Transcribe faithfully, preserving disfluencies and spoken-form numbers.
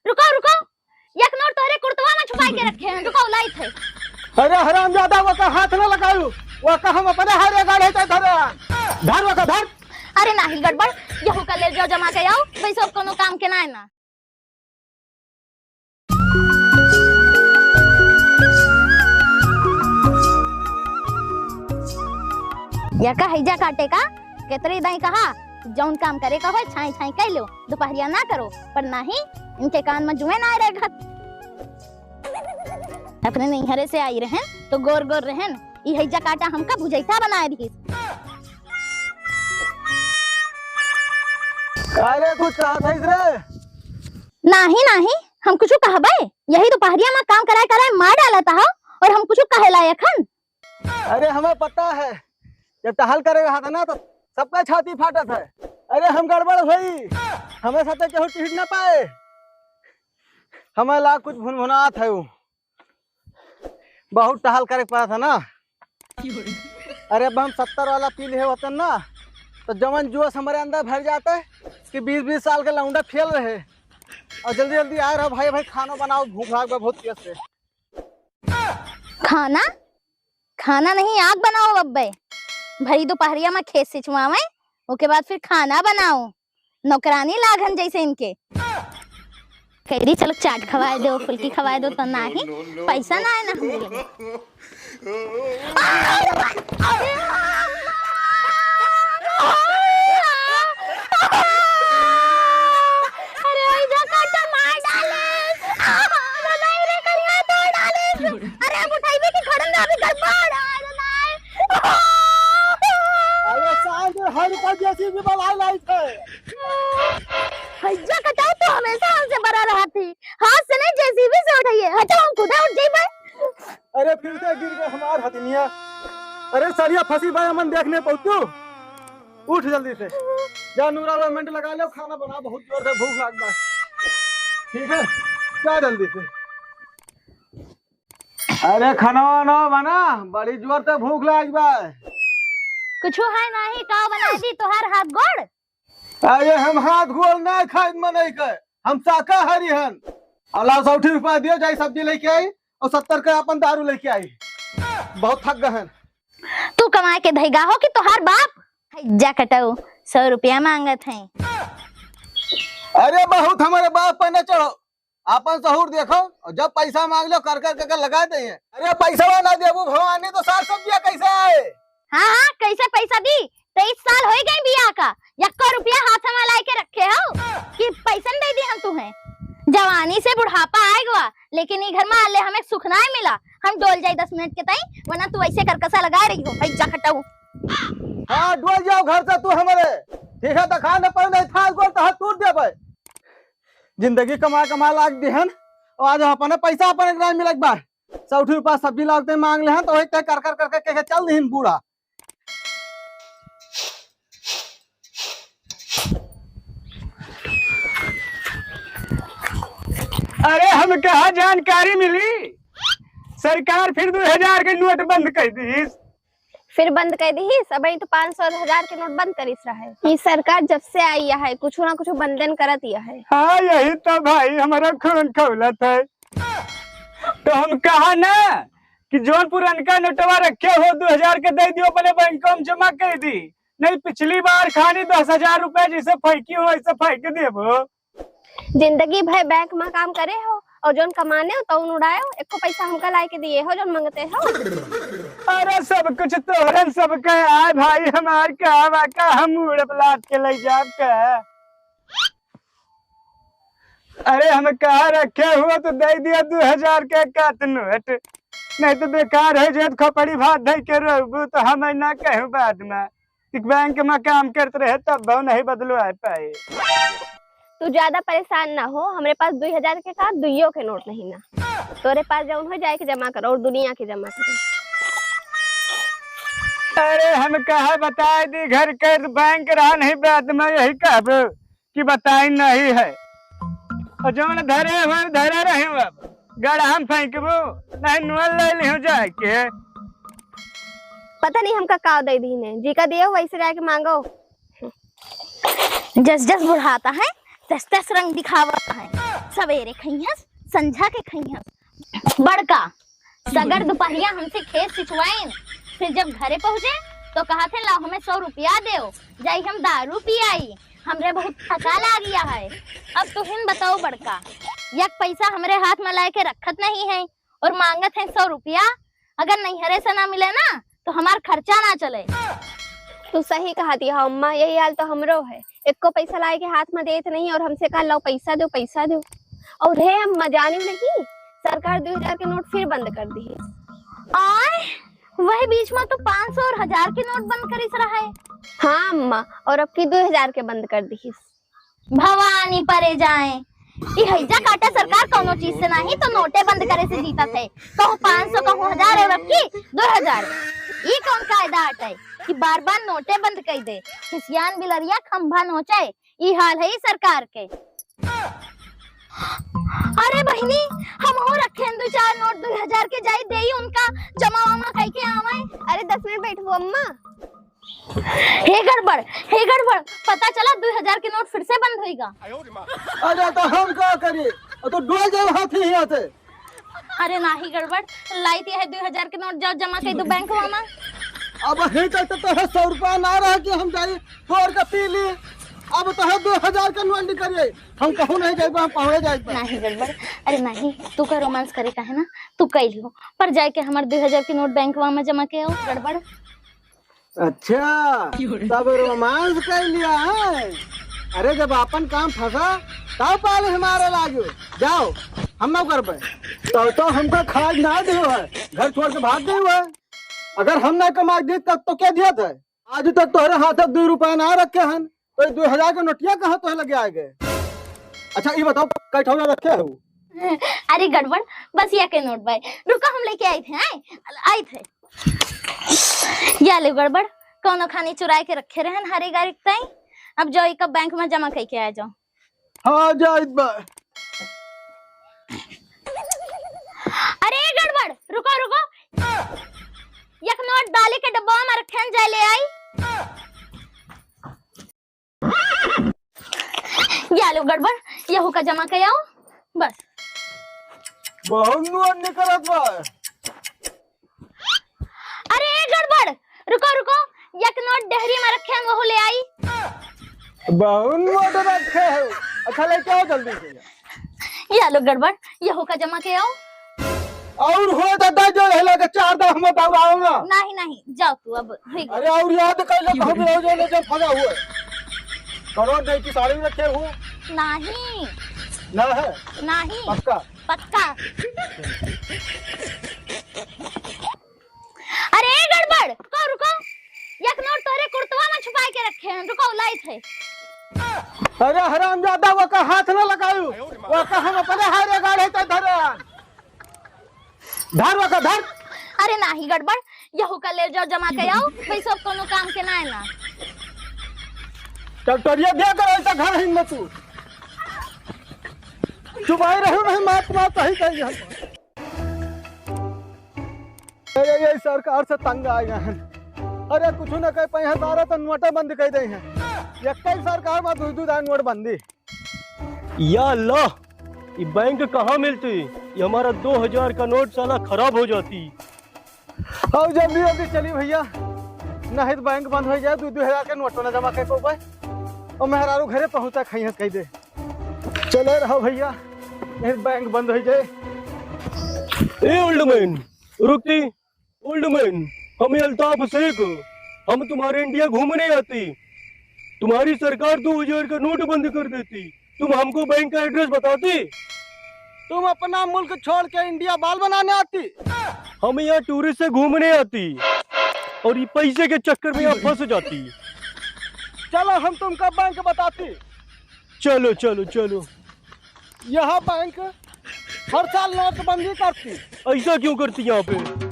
रुको, रुको, एक नोट तोहरे कुर्तवा में छुपाई के रखे हैं, रुको, लाइत है। अरे हरामजादा, वो का हाथ न लगायू, वो का हम अपने हारे गाड़े ते धरे हैं। धर वो का, धर। अरे नाहीं गड़बड़, यहू का ले जाओ, जमा के आओ, वैसे अब कोनो काम के ना है ना। या का हैजा काटे का? केतरी दाई कहा, जौन काम करे का होय, छाई छाई कइ लो, दुपहरिया ना करो, पर नाहीं, इनके कान में जुए ना रेंगत। अपने नैहरे से आई रहन, तो गोर गोर रहन, ई हैजा काटा हमका भुजैता बनाए दिहिस। अरे कुछ कहत हइस रे? नाहीं, नाहीं, हम कुछ कहबे? यही दुपहरिया में काम कराए कराए मार डालत हो, और हम कुछ कहे लायक हन? अरे हमें पता है, जब टहल करे रहा था ना तो सबका छाती फाटत है। अरे हम गड़बड़ होई, हमें साथे केहू टिहिट ना पाए। हमें ला कुछ भुनभुनात है उ। बहुत टहल करे के पड़ा था ना। अरे अब हम सत्तर वाला पी लिए होतन ना, तो जवन जोश हमारे अंदर भर जाता है कि बीस बीस साल के लौंडा फेल रहे। और जल्दी जल्दी आ रहा भाई, भाई खाना बनाओ, भूख लाग बा बहुत तेज से। खाना? खाना नहीं, आग बनाओ अब्बे। भरी दुपहरिया में खेत सिंचवावे, ओके बाद फिर खाना बनाओ। नौकरानी लागन जैसे इनके। कह रही चलो चाट खवाए दो, फुल्की खवाए दो, तो नाहीं, पैसा ना है ना हमरे लगे। अरे, ओई जो काटा मार डाले। आ, अरे, नहीं रे, करिया तोड़ डाले। अरे, अब उठाइबे कि खड़न ना, अभी गड़बड़। अरे, नहीं। अरे, शांत रहो, हर ऊपर जेसीबी वाला लाइट है। हैजा कटाऊ तो हमेशा हमसे बड़ा रहा थी। हाथ से नहीं, जेसीबी से उठाइए। हटो, हम खुदा उठ जाइबे। अरे फिर से गिर गए हमार हथिनिया। अरे सरिया फंसी बा, अमन देखने पहुंचू। उठ जल्दी से, जा नूरा ला मिनट लगा ले, खाना बना, बहुत जोर से भूख लाग बा। ठीक है, जा जल्दी से। अरे खाना वाना बना, बड़ी जोर से भूख लाग बा। कुछ है नहीं, का बना दी तोहार हाथ गोड़? अरे हम हाथ गोड़ ना खाइत मनई के, हम शाकाहारी हन। अल्लाह सौ रुपया दियो, जाई सब्जी लेके आई और सत्तर के अपन दारू लेके आई। बहुत थक गए हन। तू कमाए के धैगा हो कि तोहार बाप? हैजा कटाऊ, सौ रुपया मांगत हैं। अरे बहुत हमारे बाप पर न चढ़ो, आपन सहूर देखो, और जब पैसा मांग लो, कर कर कर कर लगा दे। अरे पैसा ना देबू भवानी, तो साग सब्जिया कैसे आए? हाँ, हाँ, कैसे पैसा दी? तेईस साल होइ गए बियाह का, यक्को रुपया हाथ में लाए के रखे हो कि पैसा न दे दी हम तुम्हें? जवानी से बुढ़ापा आए गवा, लेकिन ई घर में आले हमें सुख ना मिला। हम डोल जाई दस मिनट के ताई, वरना तू ऐसे करकसा लगा रही हो, हैजा कटाऊ। हाँ, डोल जाओ घर से तू हमारे। ठीक है, तो खाने पर नहीं था, गोल तो हाथ टूट देबे। जिंदगी कमा कमा लाग दिहन, और आज अपने पैसा अपने ग्राम मिलक बा। सौ रुपया सब्जी लागते मांग लेहन, तो वही तय कर कर करके के, के चल दिहन बूढ़ा। अरे हम कहा जानकारी मिली, सरकार फिर दो हजार के नोट बंद कर दी। फिर बंद कर दी, सब तो पाँच सौ हजार के नोट बंद करिस रहे। ई सरकार जब से आई है, कुछ ना कुछ बंदन करत ही है। हाँ, यही तो भाई हमारा खून खौलत है। तो हम कहा ना कि जौन पुरनका नोटवा रखे हो, दो हजार के दे दियो, अपने बैंक में जमा कर दी, नहीं पिछली बार खानी दस हजार रुपए जैसे फेंकी हो, ऐसे फेंक देबो। जिंदगी भर बैंक में काम करे हो और जौन कमाने हो तौन उड़ाए हो, एको पैसा हमका लाए के दिए हो जौन मांगते हो। अरे सब कुछ तोहरन सबके आए भाई, हमार का बा का, हम उड़ब लाद के ले जाब का। अरे हम कहा रखे हो तो दे दिया दो हजार के एकाध नोट, नहीं तो बेकार हो जाए, खोपड़ी भात धई के रहबू तो हम ना कहूँ बाद में। एक बैंक में काम करत रहे तब बहु नहीं बदलवाए पाए। तू ज्यादा परेशान ना हो, हमरे पास दुई हजार के का दुइयो के नोट नहीं ना। तोरे पास जौन हो जाए के जमा करो और दुनिया के जमा करो। अरे हम कहा बताए दी, घर के बैंक रहा नहीं, बाद में यही कहब कि बताई नहीं है। और जौन धरे हो धरे रहे हो, अब गड़हा में फेंकबो, नहीं नोट ले लिहो जाए के। पता नहीं हमका का दे दीने, जी का दिए वैसे जाके मांगो। जस जस बुढ़ाता है, तस तस रंग दिखावता है। सवेरे खइहस, संझा के खइहस। बड़का, सगर दुपहरिया हमसे खेत सिंचवाइन, फिर जब घरे पहुँचे तो कहत हैं, "लाओ हमें सौ रुपया देओ, जाई हम दारू पी आई, हमरे बहुत थका लागिया है।" अब तुहिन बताओ बड़का, एक पैसा हमरे हाथ में लाए के रखत नहीं है और मांगत हैं सौ रुपया। अगर नैहरे से ना मिले ना तो हमार खर्चा ना चले। तू सही कहत हया अम्मा, यही हाल तो हमरो है। एको पैसा लाए के हाथ में देत नहीं और हमसे कहा, "लाओ पैसा दो, पैसा दो।" और हे अम्मा, जानी नहीं, सरकार दो हजार के नोट फिर बंद कर दी। आय, वही बीच में तो पाँच सौ और हजार के नोट बंद करिस रहा है। हाँ अम्मा, और अब की दो हजार के बंद कर दी। भवानी परे जाए, ई हैजा काटा सरकार कौनो चीज से नहीं तो नोटे बंद करे से जीतत है। कहूँ पाँच सौ, कहूँ हजार और अब की दो हजार। ई कौन कायदा अटै कि बार बार नोटे बंद कई दे? खिसियान बिलरिया खंभा नोचे, ई हाल है ई सरकार के। अरे बहिनी, हमहू रखे हैं दो चार नोट दो हजार के, जाई देई उनका, जमा वमा कई के आवे। अरे दस मिनट बैठबू अम्मा। हे गड़बड़, हे गड़बड़, पता चला दो हजार के नोट फिर से बंद होइगा। अरे तो हम का करी, अब तो डोल जाए हाथी यहाँ से। अरे नाही गड़बड़, लाइत है दो हजार के नोट, जाओ जमा कई दो बैंकवा में। अब ही तक तो तोहे सौ रुपया ना रहा कि हम जाई तोर का पी ली। अब तोहे दो हजार के नोट निकलिए, हम कहूँ नहीं जाइबे, हम पहुँचे जाइबे। नाही गड़बड़, अरे नाही, तू का रोमांस करे का है ना, तू कई लियो, पर जाए के हमार दो हजार के नोट बैंकवा में जमा के आओ। गड़बड़। अच्छा, तब रोमांस कर लिया है? अरे, जब आपन काम फंसा, तब पाले हमारे लागो। जाओ, हम ना करबे। तो, तो हमका खाज ना दियो है, घर छोड़ के भाग गयो है। अगर हम ना कमा दी, तब तो क्या दिया था? आज तक तोहरे हाथ दो रुपया ना रखे हन, तो ये दो हजार के नोटिया कहाँ तोहे लगे आए गए? अच्छा, ये बताओ, कै ठौना रखे हो? अरे गड़बड़, बस या के नोट बाय। रुको, हम लेके आई थे, आए, आई थे। या ले गड़बड़, कौनो खानी चुराए के रखे रहन हरे गाड़ी ताई। अब जाओ, इका बैंक में जमा कई के आ जाओ। हाँ, जाइत बा। अरे गड़बड़, रुको, रुको। एक नोट दाली के डब्बा में रखे हैं, जाए ले आई। या लो गड़बड़, यहू का जमा के आओ, बस। बहुत नोट निकलत बा। अरे गड़बड़, रुको, रुको, एक नोट डेहरी में रखे हैं, वहू ले आई। बहुत नोट रखे हो। अच्छा, लेके आओ जल्दी से। या लो गड़बड़, यहू का जमा के आओ। और हो दादा, जो है लगे चार दाम हम बताओ ना। नहीं, नहीं, जाओ तू अब, होई गया। अरे और याद कर ले, हम रोज ले जब फंसा हुआ है। करोड़ नहीं की साड़ी रखे हो? नहीं। ना है? नहीं। पक्का? पक्का। अरे गड़बड़, रुको, रुको, एक नोट तोहरे कुर्तवा में छुपाए के रखे हैं, रुको, लाइत है। अरे हरामजादा, वका हाथ न लगायू, वका हम अपने हारे गाड़े तो धरे हन। धर वका, धर। अरे नाही गड़बड़, यहू का ले जाओ, जमा के आओ, भाई सब कोनो काम के ना है ना। ट्रैक्टरिया दे कर ऐसा घर ही में तू। चुपाई रहू नहीं, मात मात सही कही हम। अरे, ये सरकार से तंग आ गए हैं। अरे, कुछ न कह पाए हैं, सारा तो नोटे बंद कर दे हैं। एक ही सरकार में दो दो दान नोट बंदी। या अल्लाह, ये बैंक कहाँ मिलती? ये हमारा दो हजार का नोट साला खराब हो जाती। आओ जल्दी जल्दी चली भैया, नहीं तो बैंक बंद हो जाए, दो दो हजार के नोट ना जमा कर पाऊबे और मेहरारू घरे पहुँचा खाई कह दे। चले रहो भैया, नहीं तो बैंक बंद हो जाए। ए ओल्ड मैन, रुकती। ओल्ड मैन, हम अल्ताफ शेख, हम तुम्हारे इंडिया घूमने आती। तुम्हारी सरकार दो हजार का नोट बंद कर देती, तुम हमको बैंक का एड्रेस बताती? तुम अपना मुल्क छोड़ के इंडिया बाल बनाने आती? हम यहाँ टूरिस्ट से घूमने आती और ये पैसे के चक्कर में यहाँ फंस जाती। चलो, हम तुमको बैंक बताती। चलो, चलो, चलो। यह बैंक हर साल नोटबंदी करती। ऐसा क्यों करती यहाँ पे?